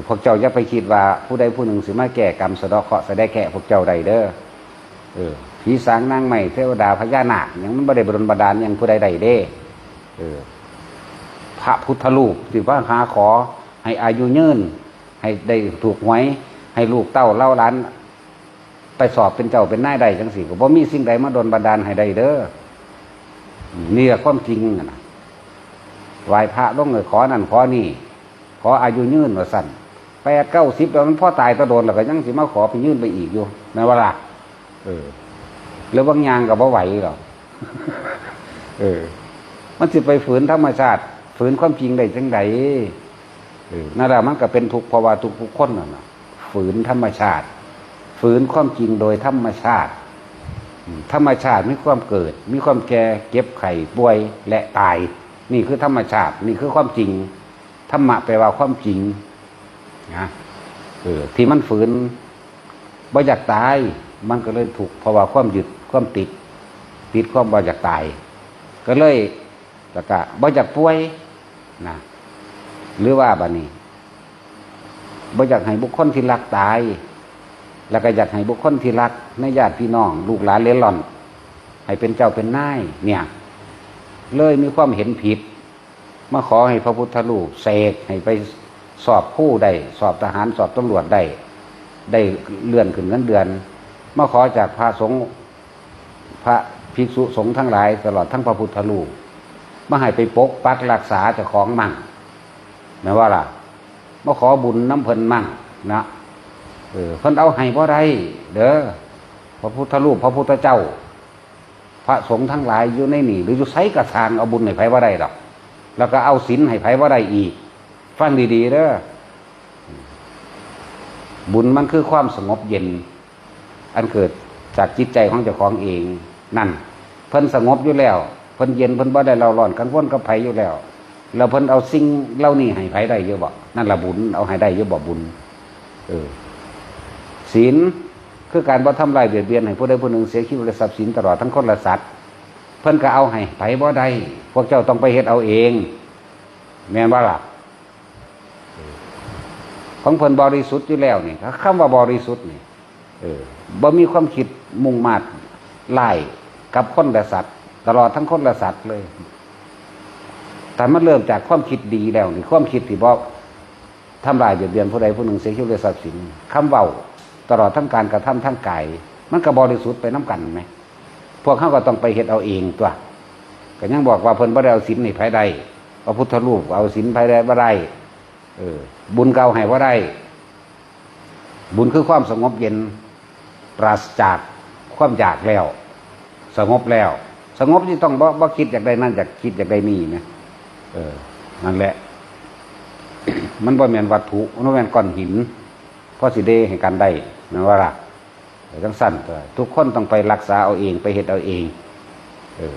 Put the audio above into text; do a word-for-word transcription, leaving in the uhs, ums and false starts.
พวกเจ้าอย่าไปคิดว่าผู้ใดผู้หนึ่งสิมาแก้กรรมสะเดาะเคราะห์สะแดะแค่พวกเจ้าได้เด้อ เออ ผีสางนางไม้เทวดาพญานาคหยังมันบ่ได้ดลบันดาลหยังผู้ใดได้เด้ เออ พระพุทธรูปที่ว่าหาขอให้อายุยืน ให้ได้ถูกหวย ให้ลูกเต้าเหล่าหลาน ไปสอบเป็นเจ้าเป็นนายได้จังซี้ ก็บ่มีสิ่งใดมาดลบันดาลให้ได้เด้อ นี่แหละความจริงนะ ไหว้พระลงเลยขอนั่นขอนี่ ขออายุยืนว่าซั่น แปดเก้าสิบแล้วมันพอตายตะโดนแล้วก็ยังสิมาขอไปยืนไปอีกอยู่ แม่นบ่ล่ะ เออ แล้วบางอย่างก็บ่ไหวหรอก เออ มันสิไปฝืนธรรมชาติ ฝืนความจริงได้จังใด เออ นั่นแหละมันก็เป็นทุกข์เพราะว่าทุกๆคนนั่นน่ะ ฝืนธรรมชาติ ฝืนความจริงโดยธรรมชาติ อืม ธรรมชาติมีความเกิด มีความแก่ เจ็บไข้ ป่วย และตาย นี่คือธรรมชาติ นี่คือความจริง ธรรมะแปลว่าความจริง นะ เออ ที่มันฝืน บ่อยากตาย มันก็เลยทุกข์ เพราะว่าความยึด ความติด ติดความบ่อยากตาย ก็เลย แล้วก็บ่อยากป่วย นะ หรือว่าบัดนี้ บ่อยากให้บุคคลที่รักตาย แล้วก็อยากให้บุคคลที่รักในญาติพี่น้อง ลูกหลานเร่ร่อน ให้เป็นเจ้าเป็นนาย เนี่ย เลยมีความเห็นผิด มาขอให้พระพุทธรูปเสกให้ไปสอบครูได้ สอบทหาร สอบตำรวจได้ ได้เลื่อนขึ้นเงินเดือน มาขอจากพระสงฆ์ พระภิกษุสงฆ์ทั้งหลาย ตลอดทั้งพระพุทธรูป มาให้ไปปกปักรักษาเจ้าของมั่ง แม่นว่าล่ะ มาขอบุญนำเพิ่นมั่งนะ เออ เพิ่นเอาให้บ่ได้เด้อ พระพุทธรูป พระพุทธเจ้า พระสงฆ์ทั้งหลายอยู่ในนี่ หรืออยู่ไสกะซ่าง เอาบุญให้ไผบ่ได้ดอก แล้วก็เอาศีลให้ไผบ่ได้อีก ฟังดีๆเด้อ บุญมันคือความสงบเย็น อันเกิดจากจิตใจของเจ้าของเอง นั่น เพิ่นสงบอยู่แล้ว เพิ่นเย็น เพิ่นบ่ได้เร่าร้อนกังวลกับไผอยู่แล้ว แล้วเพิ่นเอาสิ่งเหล่านี้ให้ไผได้อยู่บ่ นั่นละบุญ เอาให้ได้อยู่บ่บุญ เออ ศีลคือการบ่ทำลายเบียดเบียนให้ผู้ใดผู้หนึ่งเสียชีวิตและทรัพย์สิน ตลอดทั้งคนและสัตว์ เพิ่นก็เอาให้ไผบ่ได้ พวกเจ้าต้องไปเฮ็ดเอาเอง แม่นบ่ล่ะ ของเพิ่นบริสุทธิ์อยู่แล้วนี่ คำว่าบริสุทธิ์นี่ เออ บ่มีความคิดมุ่งมาดร้ายกับคนและสัตว์ ตลอดทั้งคนและสัตว์เลย แต่มันเริ่มจากความคิดดีแล้วนี่ ความคิดที่บ่ทำลายเบียดเบียนผู้ใดผู้หนึ่งเสียชีวิตและทรัพย์สิน คำเว้า ตลอดทั้งการกระทำทางกาย มันก็บริสุทธิ์ไปนำกันแหม พวกเฮาก็ต้องไปเฮ็ดเอาเองตั๊ว ก็ยังบอกว่าเพิ่นบ่ได้เอาศีลให้ไผได้ พระพุทธรูปก็เอาศีลไผได้บ่ได้ เออ บุญก็เอาให้บ่ได้ บุญคือความสงบเย็น ปราศจากความอยากแล้ว สงบแล้ว สงบที่ต้องบ่ บ่คิดอยากได้นั่น อยากคิดอยากได้นี่นะ เออ นั่นแหละ มันบ่แม่นวัตถุ มันบ่แม่นก้อนหิน พอสิเดให้กันได้ แม่นบ่ล่ะ เออ จังซั่นตั๊ว ทุกคนต้องไปรักษาเอาเอง ไปเฮ็ดเอาเอง เออ